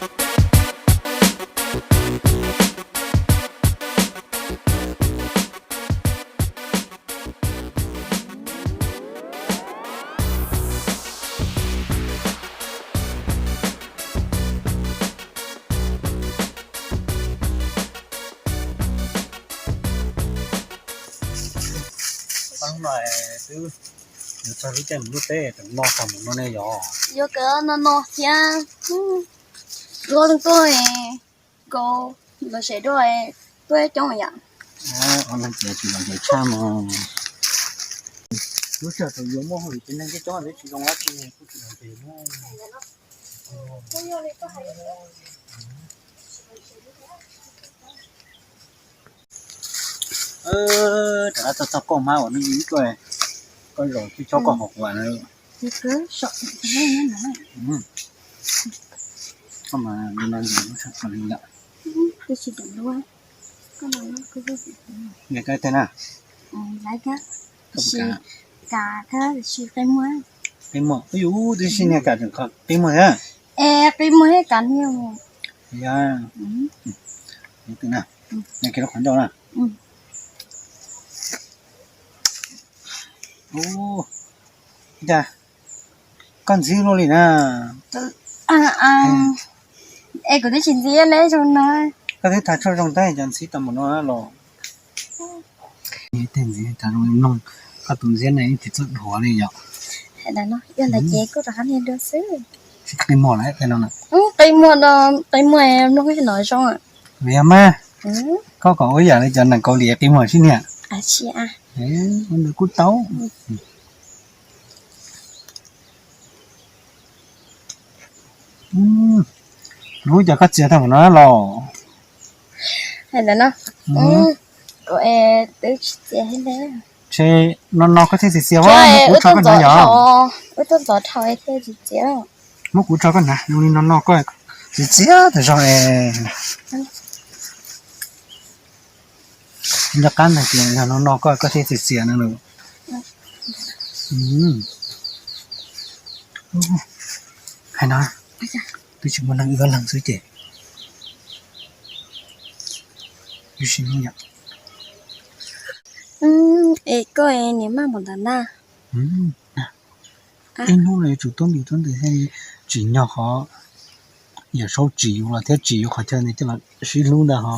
Hnub no twb yuav txog lub caij mus lub teb, tseem no tag mus no ne yog. Yuav kawm no no thiab. Luag leej tuaj, nkaus los sem dua, tuaj coob yam. Ob leeg ces tsis los ntev tshaj no. Lub sij hawm thaum yuav muaj hauj lwm ces neeg coob coob, tsis zoo dab tsi, kuj tsis los ntev na. Rov qab txog txog koj mas uas nws ib koj, koj zaum tsis txhob koj hauv kuv na. Koj mas li no yog lub sij hawm li lawm. Nqis koj tej na. Tab sis qe muag, qe muag, ub yus twb tsis niag kam tseem qe muag thiab. Es qe muag thiab kam niag. Yog, qhov ncauj na. Ub, cas koj ntxhib luaj li na. Es kuv twb tsis ntxhib ne zoo no. Koj twb tag tshuaj zoo tab cov ntxhib tau mus no los. Tej ntxhib tag zoo mloog, koj tus ntxhiab ne tsis txawj dhuav li yom. Yog ntawd ces kuj rov qab niag dua xwb. Qi muag lawm no. Qi muag, qi muag mloog no zoo. Yog mas, koj kom ua yam li cov neeg Kaus Lim qi muag sib niag. Ua ntawd kuj tau. Hnub cov koj txiav tag mus no los. Hais ntawd no, kuv twb tsis txiav li. Ntshe no no koj thiaj txiav txiav, muab kuv tso koj hnav yom. Wb tuaj ntxov dhau thiaj tsis txiav. Muab kuv tso koj hnav, zoo li no no koj txiav txiav tas zog es. Nco qab ntag tias yog no no koj koj thiaj txiav txiav no. Hais no, twb tsis muaj neeg ua leeg xwb ces. Es koj niam maj mus ntawm na. Ib hnub no yuav tsum tuab nti tuab nti thiaj li tsim nyog qhov yawm saub tsim yus los thiab tsim yus qhov chaw ntawd coj los sib hlub ntag ho.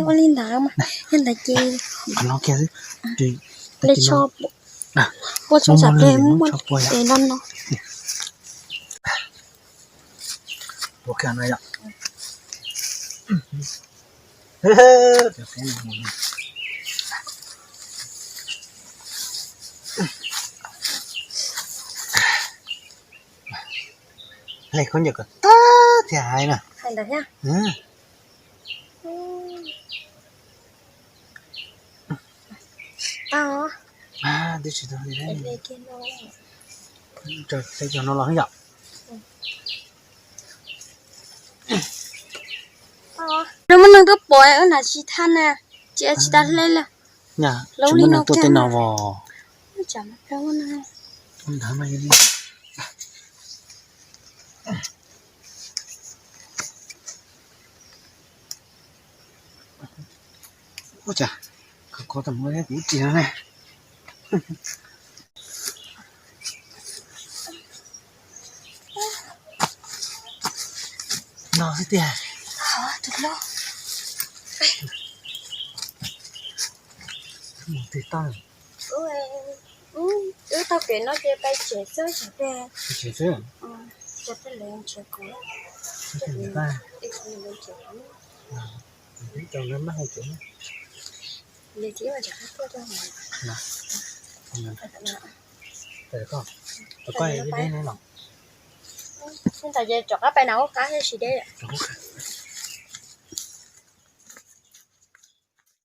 Ua li ntawd mas, yog ntawd ces qhov no kiag xwb. Ua tsho pua, tsho tsam ple muaj es no no. Pua kiag no yom. Hle khaub ncaws kom tag thiaj hais na. Hais ntawd thiab. Tau. Twb tsis tau li. Hle cov no los yom. Muaj neeg tuaj pom wb hnav tsis thaj na, tsis tsis tas hle lawm. Tsis muaj neeg tuaj tej no vos. Ua cas, kho kho tau mus kuv tsis ne. No xwb tiag. Tus hlob. Mus twg tau? Wb taug kev no ces pais tsev xwb, tsev xwb. Ces peb lawv tsev kuv. Tsev kuv. Tsev kuv. Ntawd ces rov qab pais na ua qab thiab tsis deb.